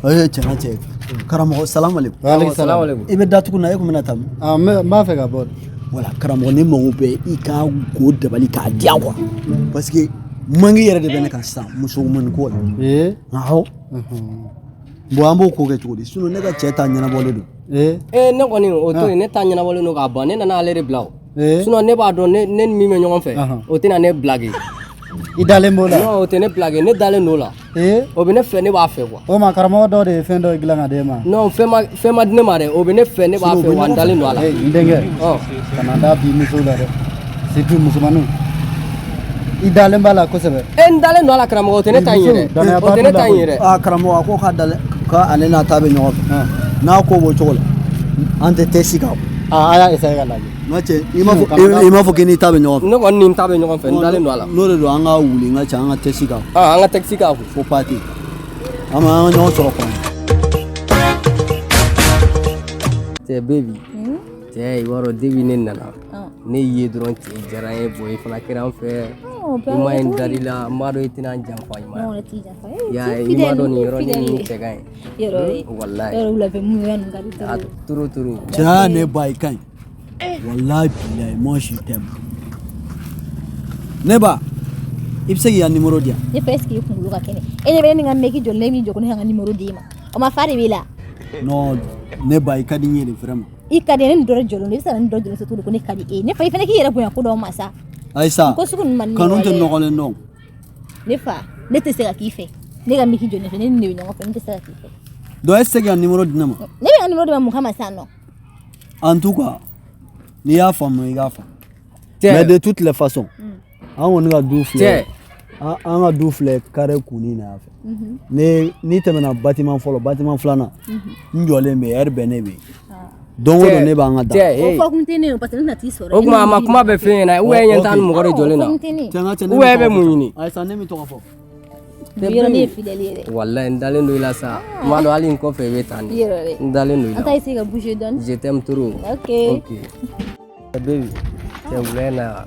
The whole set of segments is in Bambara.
Ee, cɛ, n ka cɛ, karamɔgɔ, salam aleykum. Waaleykum salam. I bɛ datugu na, e kun bɛna taa min? Ah, n b'a fɛ ka bɔ. Wala, karamɔgɔ, ne mago bɛ i ka go dabali k'a diyan quoi, parce que manque yɛrɛ de bɛ ne kan sisan muso ko la. Ee. Awɔ. Bon, an b'o ko kɛ cogo di? Sinon ne ka cɛ ta ɲɛnabɔlen don. Ee. Ee, ne kɔni, o to yen, ne ta ɲɛnabɔlen don k'a ban, ne nana ale de bila o. Ee. Sinon ne b'a dɔn, ne ni min bɛ ɲɔgɔn fɛ, o tɛna ne blague. I dalen b'o la? Non, o tɛ ne blague, ne dalen don o la. Ee. O bɛ ne fɛ, ne b'a fɛ quoi. O ma, karamɔgɔ dɔw de ye fɛn dɔ dilan ka d'e ma. Non, fɛn ma di ne ma dɛ, o bɛ ne fɛ, ne b'a fɛ, wa n dalen don a la. Ee, n denkɛ. Ɔ. Kana da bi musow la dɛ. Surtout musomaninw. I dalen b'a la kosɛbɛ. E, n dalen don a la, karamɔgɔ, o tɛ ne ta in ye dɛ. Danayaba O tɛ ne t'u la ta in ye dɛ. Aa, karamɔgɔ, a ko k'a dalen, k'ale n'a ta bɛ ɲɔgɔn fɛ. N'a ko b'o cogo la, an tɛ test k'a. Aa, a y'a essayer ka lajɛ. N ka cɛ, i m'a fɔ k'i n'i ta bɛ ɲɔgɔn fɛ? Ne kɔni ni n ta bɛ ɲɔgɔn fɛ, n dalen don a la. N'o de don, an ka wuli, n ka cɛ, an ka test k'a. Aa, an ka test k'a kun. Fo pati an ma an ka ɲɔgɔn sɔrɔ kɔnɔ. Cɛ, baby, cɛ, i b'a dɔn, depuis ne nana, ne y'i ye dɔrɔn, cɛ, diyara n ye. Bon, i fana kɛra n fɛ, i ma ye, n dar'i la, n b'a dɔn i tɛna n janfa, i ma ye. I y'a ye, i m'a dɔn nin yɔrɔnin nin cɛ ka ɲi walayi. A turu turu. Cɛ, ne ba, i ka ɲi walayi, bilayi, moi je t'aime. Ne ba, i bɛ se k'i ka numéro di yan? Ne fɛ, est ce que i kunkolo ka kɛnɛ? E ɲɛ bɛ ne ni n ka meki jɔlen, ne m'i jɔ ko ne ka n ka numéro d'e ma, o ma fa de b'e la. Non, ne ba, i ka di n ye de, vraiment. I ka di ne ni dɔ de jɔlen don, i bɛ se ka na ni dɔ jɔlen sɔrɔ cogo di ko ne ka di e ye? Ne fa, i fana k'i yɛrɛ bonya ko dɔw ma sa. Ayisa. Ko sugu ninnu man di ne ye. Kanu tɛ walayi. nɔgɔlen dɔn. Ne fa, ne tɛ se ka k'i fɛ, ne ka meki jɔlen fɛ, ne ni ne bɛ ɲɔgɔn fɛ, ne tɛ se ka k'i fɛ. Donc e tɛ se k'i ka numéro di ne ma? Ne bɛ n ka numéro di ma mun kama sisan nɔ? En tout cas, n'i y'a faamu, i k'a faamu. Cɛ. Mais de toutes les façons, an kɔni ka du filɛ. Cɛ. An ka du filɛ carré kunnin na yan fɛ. Ne n'i tɛmɛna bâtiment fɔlɔ, bâtiment filanan, n jɔlen bɛ yen, heure bɛɛ ne bɛ yen. Don o don ne b'an ka da. Cɛ, O hey. fɔ kun tɛ ne ye, parce que ne tɛna t'i sɔrɔ. O tuma a ma kuma bɛɛ f'e ɲɛna, ou bien e ɲɛ t'an ni mɔgɔ de jɔlen na? Fɔ kun tɛ ne ye. Cɛ, n ka cɛ, ne Ou bɛ bien e bɛ tɔgɔ mun fɔ. ɲini? Ayisa, ne bɛ tɔgɔ fɔ. Yɔrɔ ne ye fidèle ye dɛ. Walayi, n dalen don i la sa, n b'a dɔn hali n kɔfɛ i bɛ tan de. Yɔrɔ dɛ. N dalen don i An la. ta essayer ka bouger dɔɔni. Je t'aime trop. Ok. Ok, baby, cɛ, wula in na,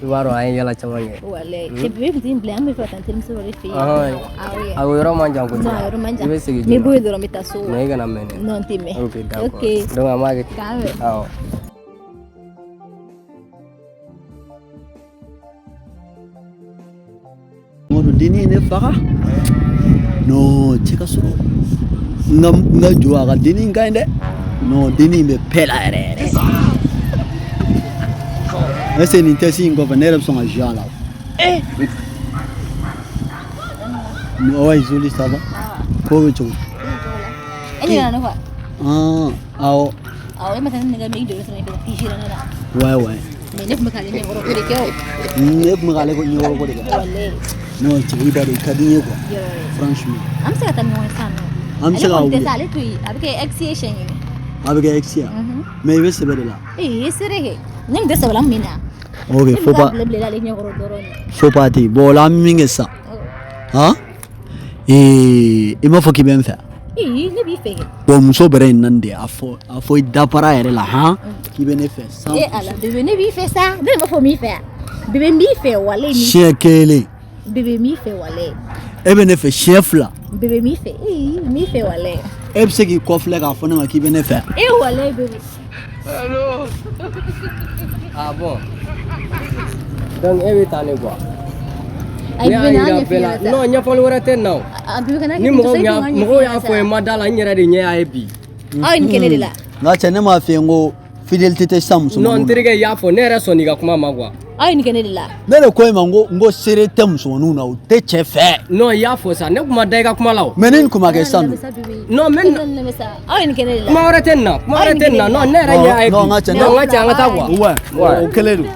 i b'a dɔn an ye yala caman kɛ. Walayi cɛ, bébé tun tɛ n bila, an bɛ fɛ ka taa n terimuso dɔ de fɛ yen. Ɔhɔn. Awɔ. A o yɔrɔ man jan kojugu. Non, a yɔrɔ man jan. I bɛ segin N bɛ bɔ joona? yen dɔrɔn, n bɛ taa so. Mais i kana mɛn dɛ. Non, n tɛ mɛn. Ok, d'accord. Ok. Donc an b'a kɛ ten. K'an bɛn. Awɔ. Mɔdɔ, dennin ye ne faga. Non, cɛ ka sɔrɔ n ka jɔ, a ka dennin in ka ɲi dɛ. Non, dennin in bɛ paix la yɛrɛ yɛrɛ. Est ce que nin test in kɔfɛ, ne yɛrɛ bɛ sɔn ka jouer a la? Ouais, joli, ça va? Ko bɛ cogo? E de nana ne fa? Ah, awɔ. Awɔ, e ma taa ne ka meki jɔlen sɔrɔ yen fɛ k'i géré ne la? Ouais. Mais ne tun bɛ k'ale ɲɛkɔrɔ ko de kɛ o. Ne tun bɛ k'ale ko ɲɛkɔrɔ ko de kɛ. Walayi. Non, cɛ, i b'a dɔn i ka di n ye quoi. Yɔrɔ dɛ. Franchement. An bɛ se ka taa ni ɲɔgɔn ye sisan nɔ. An bɛ se ka Ale kɔni tɛ wuli. sa, ale to yen, a bɛ kɛ ex ye siɲɛ kelen. A bɛ kɛ ex ye? Mais i bɛ sɛbɛ de la. Ee, i sere kɛ. Ne tun tɛ sɛbɛ la mun na? Ok, Ne faut bɛ ka pas bila bila ale ɲɛkɔrɔ dɔrɔn de. Faut pas ten. Bon, o la an bɛ min kɛ sisan, han, ee, i m'a fɔ k'i bɛ n fɛ? Ee, ne b'i fɛ kɛ. Bon, muso bɛrɛ ye naani de ye. A fɔ i dafara yɛrɛ la, han, k'i bɛ ne fɛ 100. E ala, bébé, ne b'i fɛ sa. Ne de b'a fɔ n b'i fɛ yan. Bébé, n b'i fɛ, walayi n b'i fɛ. Siɲɛ kelen. Bébé, n b'i fɛ, walayi. E bɛ ne fɛ siɲɛ fila. Bébé, n b'i fɛ. Ee, n b'i fɛ, walayi. E bɛ se k'i kɔfilɛ k'a fɔ ne ma k'i bɛ ne fɛ? E walayi, bébé. Ah bon, donc e bɛ taa ne quoi. Ayi, Ne y'a bébé, na yira ɲɛf'i bɛɛ la. ɲɛna sa. Non, ɲɛfɔli wɛrɛ tɛ nin na o. A bébé, kana kɛ Ni ten tɔ mɔgɔw sa, i y'a tun ka ɲɛf'i mɔgɔw y'a ɲɛna fɔ sa. n ye, n ma da la, n yɛrɛ de ɲɛ y'a ye bi. Aw ye nin kɛ ne de la. N ka cɛ, ne m'a f'i ye n ko fidélité tɛ sisan Non, n musomaninw na. terikɛ, i y'a fɔ, ne yɛrɛ sɔnn'i ka kuma ma quoi. Aw ye nin kɛ ne de la. Ne de ko e ma n ko seere tɛ musomaninw na, u tɛ cɛ fɛ. Non, i y'a fɔ sa, ne kun ma da i ka kuma la o. Mais ni nin kun ma kɛ sisan dun? Non, mais lamɛn sa, aw ye nin kɛ ne de la. Kuma wɛrɛ tɛ nin na, kuma wɛrɛ tɛ nin na. Non, ne yɛrɛ ɲɛ y'a ye bi. Non, n ka cɛ, Non, n ka cɛ, an ka taa quoi. Ouais, o kɛlen don.